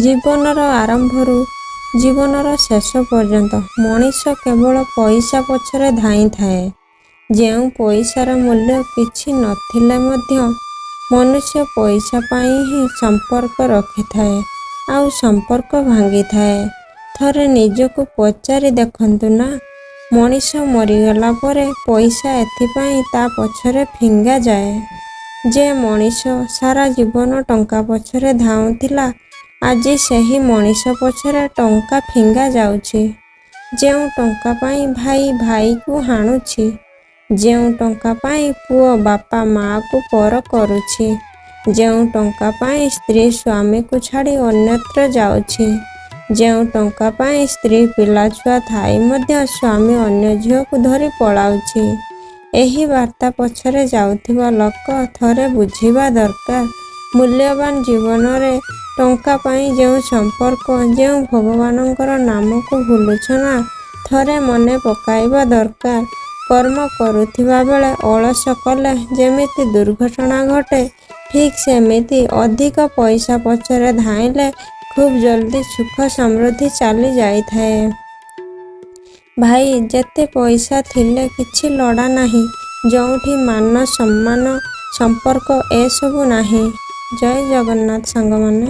ଜୀବନର ଆରମ୍ଭରୁ ଜୀବନର ଶେଷ ପର୍ଯ୍ୟନ୍ତ ମଣିଷ କେବଳ ପଇସା ପଛରେ ଧାଇଁଥାଏ। ଯେଉଁ ପଇସାର ମୂଲ୍ୟ କିଛି ନଥିଲେ ମଧ୍ୟ ମନୁଷ୍ୟ ପଇସା ପାଇଁ ହିଁ ସମ୍ପର୍କ ରଖିଥାଏ ଆଉ ସମ୍ପର୍କ ଭାଙ୍ଗିଥାଏ। ଥରେ ନିଜକୁ ପଚାରି ଦେଖନ୍ତୁ ନା, ମଣିଷ ମରିଗଲା ପରେ ପଇସା ଏଥିପାଇଁ ତା ପଛରେ ଫିଙ୍ଗାଯାଏ। ଯେ ମଣିଷ ସାରା ଜୀବନ ଟଙ୍କା ପଛରେ ଧାଉଁଥିଲା, ଆଜି ସେହି ମଣିଷ ପଛରେ ଟଙ୍କା ଫିଙ୍ଗା ଯାଉଛି। ଯେଉଁ ଟଙ୍କା ପାଇଁ ଭାଇ ଭାଇକୁ ହାଣୁଛି, ଯେଉଁ ଟଙ୍କା ପାଇଁ ପୁଅ ବାପା ମାଆକୁ ପର କରୁଛି, ଯେଉଁ ଟଙ୍କା ପାଇଁ ସ୍ତ୍ରୀ ସ୍ୱାମୀକୁ ଛାଡ଼ି ଅନ୍ୟତ୍ର ଯାଉଛି, ଯେଉଁ ଟଙ୍କା ପାଇଁ ସ୍ତ୍ରୀ ପିଲାଛୁଆ ଥାଇ ମଧ୍ୟ ସ୍ୱାମୀ ଅନ୍ୟ ଝିଅକୁ ଧରି ପଳାଉଛି, ଏହି ବାର୍ତ୍ତା ପଛରେ ଯାଉଥିବା ଲୋକ ଥରେ ବୁଝିବା ଦରକାର, ମୂଲ୍ୟବାନ ଜୀବନରେ ଟଙ୍କା ପାଇଁ ଯେଉଁ ସମ୍ପର୍କ, ଯେଉଁ ଭଗବାନଙ୍କର ନାମକୁ ଭୁଲୁଛ ନା, ଥରେ ମନେ ପକାଇବା ଦରକାର। କର୍ମ କରୁଥିବା ବେଳେ ଅଳସ କଲେ ଯେମିତି ଦୁର୍ଘଟଣା ଘଟେ, ଠିକ୍ ସେମିତି ଅଧିକ ପଇସା ପଛରେ ଧାଇଁଲେ ଖୁବ୍ ଜଲ୍ଦି ସୁଖ ସମୃଦ୍ଧି ଚାଲି ଯାଇଥାଏ। ଭାଇ, ଯେତେ ପଇସା ଥିଲେ କିଛି ଲୋଡ଼ା ନାହିଁ, ଯେଉଁଠି ମାନ, ସମ୍ମାନ, ସମ୍ପର୍କ ଏସବୁ ନାହିଁ। ଜୟ ଜଗନ୍ନାଥ ସାଙ୍ଗମାନେ।